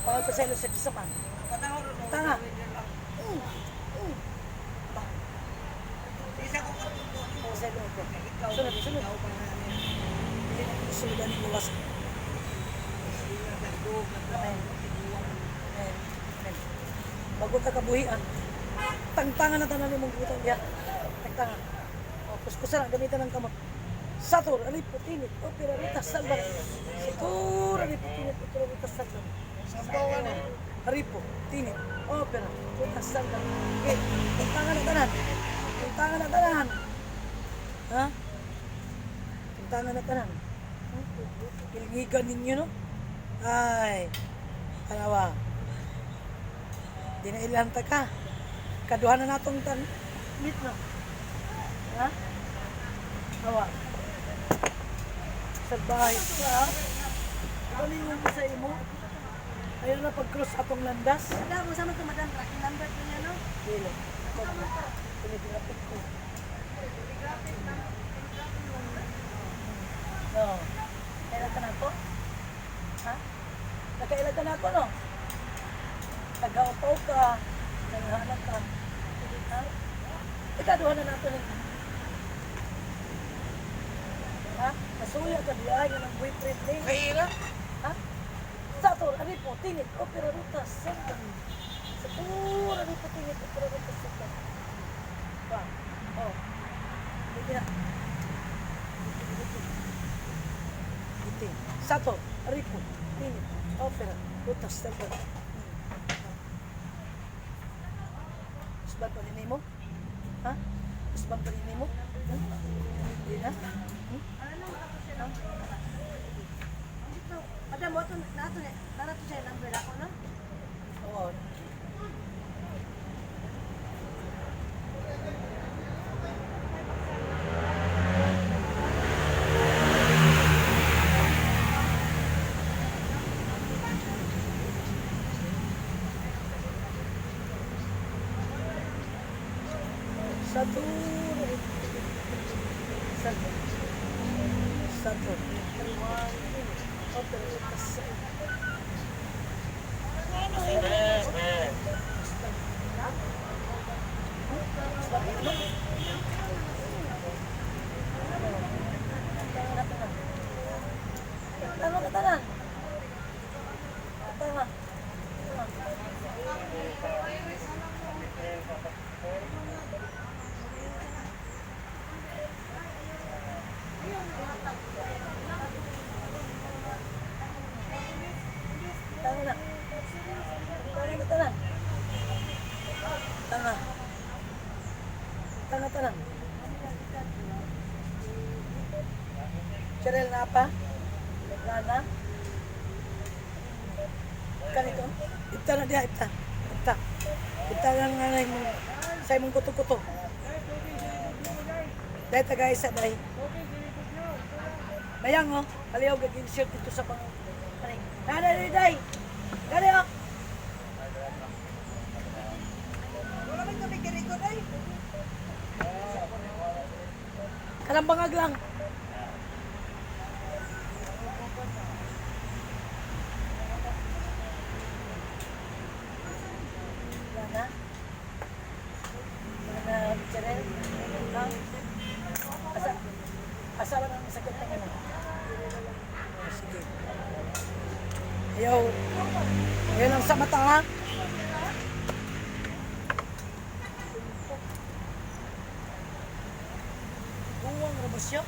Bangag pasaylo sa Diyos man. Tanga. Isa ko katuto. Pasaylo ko. Sunod, sunod. Hindi na sunod ang gawas. Amen. Amen. Amen. Bago ka kabuhian, tangtangan na tanan imong butang diha. Tangtangan. O, kuskusan ang gamitan ng kamot. Sator, alipo, tinit, opera, ruta, salva. Sator, alipo, tinit, opera, ruta, salva. Haripo, tinit, opera, ruta, salva. Okay, tangtangan na tanan. Tangtangan na tanan. Ha? Tangtangan na tanan. Ilgigan ninyo, no? Ay, tanawa. Di na ilanta ka. Kaduha na natong tan meet no. Ha? Awa. Sa bahay ka. Ano ko sa imo? Ayaw na pag-cross atong landas. Madam, mo to madam, tracking number to niya, no? Dilo. Tinigraphic ko. No. Kailan ka na ako? Ha? Nakailan ka na ako, no? Tagaupaw ka. Nanghanap ka. Ha? Ikaduha na nato ni. Ha? Nasuya ka diya nga ng boyfriend ni. Kaila? Ha? Sator, aripo, tingit, opera, ruta, sangkan. Sator, aripo, tingit, opera, ruta, sangkan. Ba? Oh. Hindi na. Iti. Sator, aripo, tingit, opera, ruta, sangkan. Usban pa rin mo? Ha? Usban pa rin mo? Hindi na? Hmm? Madam, mo to nato nato siya number ako, no? Oo. Satu, satu, satu, Tama ka tanan. Tama. Tama na. Tama na tanan. Tama. Tama tanan. Cheryl na pa? Nana? Kanito? Ipta na diha, ipta. Ipta. Ipta lang nga na imong sa imong kuto-kuto. Dahil taga isa dahil. Mayang oh, paliw gagin shirt dito sa pang. Dai dai dai. Dai oh. Wala man kami kirikod ay. Kalambangag lang. Wala na? Wala na, Cheryl? Ha? Asa? Asawa ng sakit ng ano? Oh, sige. Ayaw. Ayaw lang sa mata, ha? Buwang ra ba siya?